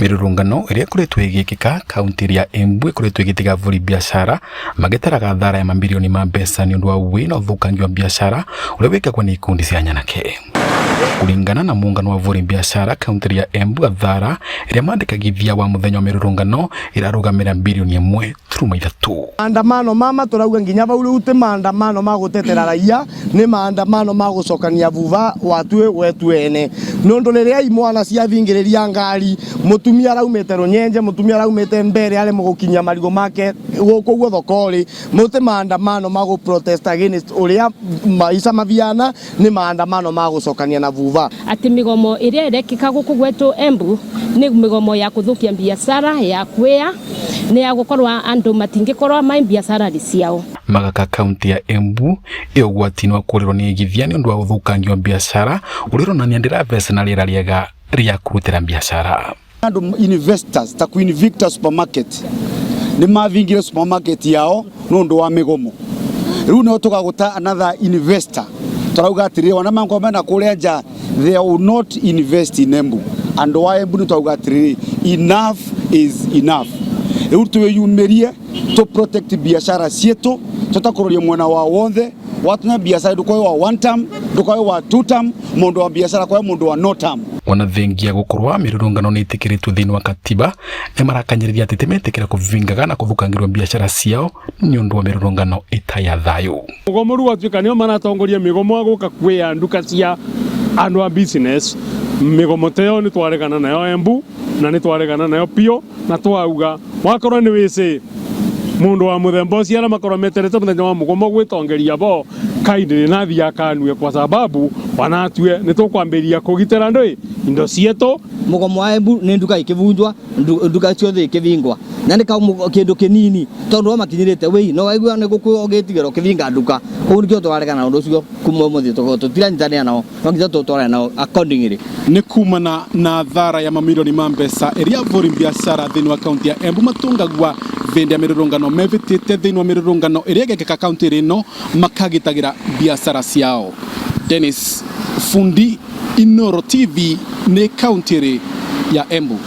Mĩrũrũngano ĩrĩa ĩkoretwo ĩgĩkĩka kaunti ya Embu ĩkoretwo ĩgĩtiga ahũri biacara magĩtaraga thara ya mamirioni ma mbeca nĩ ũndũ wa ũĩ na ũthũkangi wa biacara ũrĩa wĩkagwo nĩ ikundi cia nyanake. Kũringana na muungano wa ahũri biacara kaunti ya Embu, athara ĩrĩa mandĩkagithia wa mũthenya wa mĩrũrũngano ĩrarũgamĩra birioni 1.3. Maandamano mama turauga nginya vau riu ti maandamano ma gutetera raia, ni maandamano ma gucokania vuva watue wetu ene, nundu riria imwana ciathingiriria ngari, mutumia araumite runyenje, mutumia araumite mbere aremwo gukinyia marigo make guku guo thokori. Muti maandamano ma gu protest against uria maisha maviana, ni maandamano ma gucokania na vuva. Ati migomo iria irekika guku gwetu Embu ni migomo ya kuthukia biacara ya kwia, ni ya gukorwa andu matingikorwa mai biacara ciao. Magaka kaunti ya Embu ĩ ũgwati-inĩ wa kũrĩrwo nĩ igithia nĩ ũndũ wa ũthũkangi wa biacara ũrĩa ũronania ndĩravecana rĩera rĩega rĩa kũrutĩra biacara. Andu investors ta Queen Victor Supermarket nĩ mathingire supermarket yao nundu wa migomo. Riu no tugaguta another investor, turauga atiri ona mangwa mena kuria nja, they will not invest in Embu. Andu wa Embu ni turauga atiri, enough is enough. Riu twiyumirie to protect biashara cietu, tutakuroria mwena wa wonthe watunya biashara, ndukoe wa one term, ndukoe wa two term, mundu wa biashara koe mundu wa no term. Ona thengia gukorwa mirurungano ni itikiritwo thiini wa katiba, ni marakanyiriria ati timetikira kuvingaga na kuthukangirwo biashara ciao ni undu wa mirurungano ita ya thayu. Mugomo riu watuika nio maratongoria migomo aguka kwia nduka cia andu a business. Migomo ta iyo ni twaregana nayo Embu na ni twaregana nayo pio, na twauga wakorwo ni wici mundu wa muthemba ucio aria makorwo meterete muthenya wa mugomo gwitongeria bo kindly nathi akanue, kwa sababu wanatue ni tukwambiria kugitira ndui indo cietu. Mugomo wa Embu ni nduka ikivunjwa, nduka ciothe ikivingwa, na ni kindu kinini tondu o makinyirite wei no waigua ni gukuo ugitigirwo kivinga nduka. Kuu nikio turaregana na undu ucio kuma umuthi, tutiranyitanira nao, no nginya tutwarane nao accordingly. Nĩ kumana na thara ya mamirioni ma mbeca ĩrĩa ahũri biacara thĩinĩ wa kaunti ya Embu matungagua thĩndĩ ya mĩrũrũngano mevĩtĩte thĩinĩ wa mĩrũrũngano ĩrĩa ĩgekĩka kaunti ĩno makagitagĩra biacara ciao. Dennis Fundi, Inoro TV, nĩ kaunti ya Embu.